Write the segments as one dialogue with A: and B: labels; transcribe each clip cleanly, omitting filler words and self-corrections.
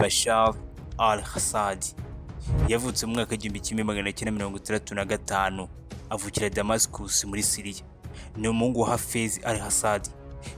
A: Bashar al-Assad yavutse mu mwaka w'1965, avukira Damascus muri Syria. Ni umuhungu wa Hafez al-Assad.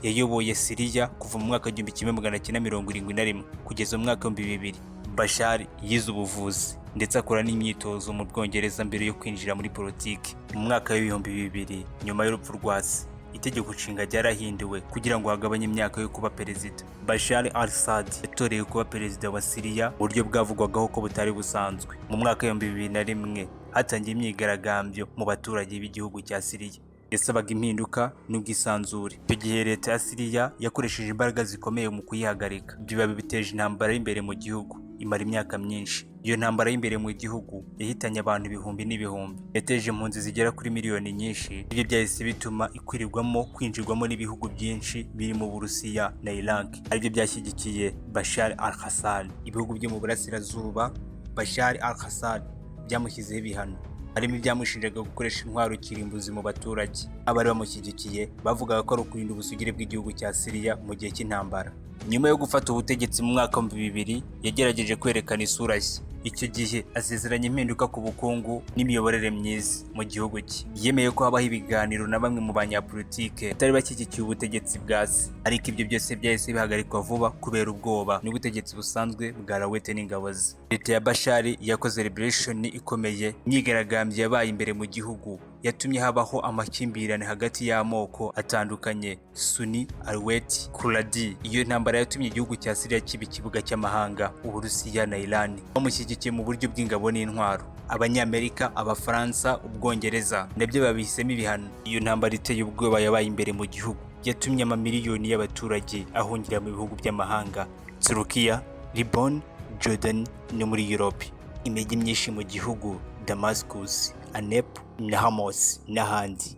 A: Yayoboye Syria kuva mu mwaka w'1971 kugeza mu mwaka w'2000. Bashar yize ubuvuzi ndetse akora n'imyitozo mu Bwongereza mbere yo kwinjira muri politiki. Mu mwaka w'2000, nyuma y'urupfu rwa se, itegeko nshinga ryarahinduwe kugira ngo hagabanye imyaka yo kuba perezida. Bashar al-Assad yatorewe kuba perezida wa Syria mu buryo bwavugwagaho ko butari busanzwe. Mu mwaka w'2001 hatangiye imyigaragambyo mu baturage b'igihugu cya Syria yasabaga impinduka n'ubwisanzure. Icyo gihe leta ya Syria yakoresheje imbaraga zikomeye mu kuyihagarika. Ibyo biba biteje intambara y'imbere mu gihugu imara imyaka myinshi. Iyo ntambara y'imbere mu gihugu yahitanye abantu ibihumbi n'ibihumbi, yateje impunzi zigera kuri miliyoni nyinshi. Ibyo byahise bituma ikwirirwamo kwinjirwamo n'ibihugu byinshi birimo Uburusiya na Iraq, aribyo byashyigikiye Bashar al-Assad. Ibihugu byo mu burasirazuba Bashar al-Assad byamushyizeho ibihano, harimo ibyamushinjaga gukoresha intwaro kirimbuzi mu baturage. Abari bamushyigikiye bavugaga ko ari ukurinda ubusugire bw'igihugu cya Syria mu gihe cy'intambara. Nyuma yo gufata ubutegetsi mu mwaka w'2000, yagerageje kwerekana isura nshya. Icyo gihe asezeranya impinduka ku bukungu n'imiyoborere myiza mu gihugu cye. Yemeye ko habaho ibiganiro na bamwe mu banyapolitike batari bashyigikiye ubutegetsi bwa se, ariko ibyo byose byahise bihagarikwa vuba kubera ubwoba n'ubutegetsi busanzwe bwa Lawete n'ingabo ze. Leta ya Bashari yakoze revolution ikomeye. Imyigaragambyo yabaye imbere mu gihugu yatumye habaho amakimbirane hagati y'amoko atandukanye: Suni, Alawite, Kurdi. Iyo ntambara yatumye igihugu cya Syria kiba ikibuga cy'amahanga. Uburusiya na Iran bamushyigikiye mu buryo bw'ingabo n'intwaro. Abanyamerika, Abafaransa, Ubwongereza nabyo babihisemo ibihano. Iyo ntambara iteye ubwoba yabaye imbere mu gihugu yatumye amamiliyoni y'abaturage ahungira mu bihugu by'amahanga: Turukiya, Libon, Jordan no muri Europe. Imijyi myinshi mu gihugu, Damascus, Aleppo na Homs n'ahandi.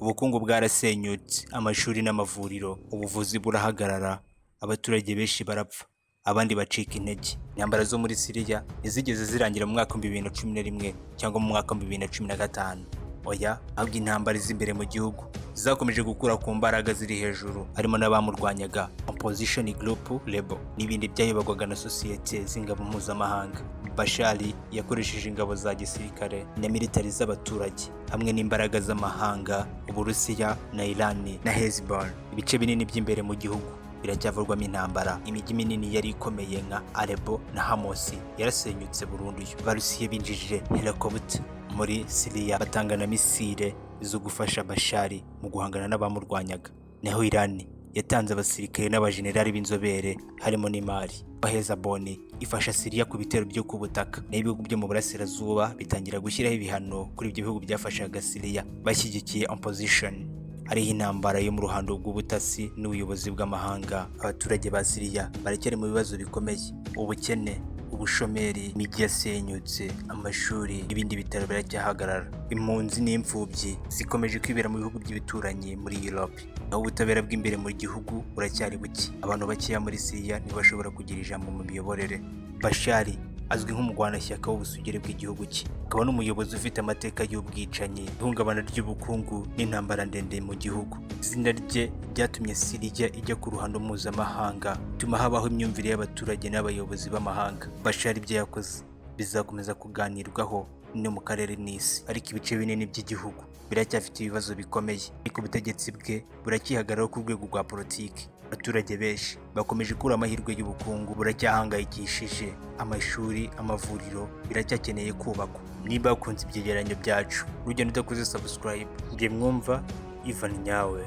A: Ubukungu bwarasenyutse, amashuri n'amavuriro, ubuvuzi burahagarara, abaturage benshi barapfa, abandi bacika intege. Intambara zo muri Siriya ntizigeze zirangira mu mwaka w'2011 cyangwa mu mwaka w'2015, oya, ahubwo intambara z'imbere mu gihugu zakomeje gukura ku mbaraga ziri hejuru, harimo n'abamurwanyaga, opposition group, rebel n'ibindi byayoborwaga na sosiyete z'ingabo mpuzamahanga. Bashari yakoresheje ingabo za gisirikare na militari z'abaturage hamwe n'imbaraga z'amahanga, Uburusiya na Iran na Hezbollah. Ibice binini by'imbere mu gihugu biracyavurwamo intambara. Imijyi minini yari ikomeye nka Aleppo na Homs yarasenyutse burundu. Abarusiya binjije helicopter muri Siriya, batanga na misile zo gufasha Bashari mu guhangana n'abamurwanyaga. Naho Iran yatanze abasirikare n'abajenerali b'inzobere, harimo n'imari. Hezbollah ifasha Siriya ku bitero byo ku butaka, naho ibihugu byo mu burasirazuba bitangira gushyiraho ibihano kuri ibyo bihugu byafashaga Siriya bashyigikiye opposition. Hariho intambara yo mu ruhando rw'ubutasi n'ubuyobozi bw'amahanga. Abaturage ba Siriya baracyari mu bibazo bikomeye: ubukene, ubushomeri, imijyi yasenyutse, amashuri n'ibindi bitaro biracyahagarara. Impunzi n'imfubyi zikomeje kwibera mu bihugu by'ibituranyi muri Europe, naho ubutabera bw'imbere mu gihugu buracyari buke. Abantu bakeya muri Siriya ntibashobora kugira ijambo mu miyoborere. Bashari azwi nk'umurwanashyaka w'ubusugire bw'igihugu cye, akaba n'umuyobozi ufite amateka y'ubwicanyi, ihungabana ry'ubukungu n'intambara ndende mu gihugu. Izina rye ryatumye Siriya ijya ku ruhando mpuzamahanga, bituma habaho imyumvire y'abaturage n'abayobozi b'amahanga. Bashar ibyo yakoze bizakomeza kuganirwaho no mu karere n'isi, ariko ibice binini by'igihugu biracyafite ibibazo bikomeye, ariko ubutegetsi bwe buracyihagararaho ku rwego rwa politiki. Abaturage benshi bakomeje kubura amahirwe y'ubukungu, buracyahangayikishije. Amashuri, amavuriro biracyakeneye kubakwa. Niba wakunze ibyegeranyo byacu, urugendo udakoze subscribe, njye mwumva Ivan Nyawe.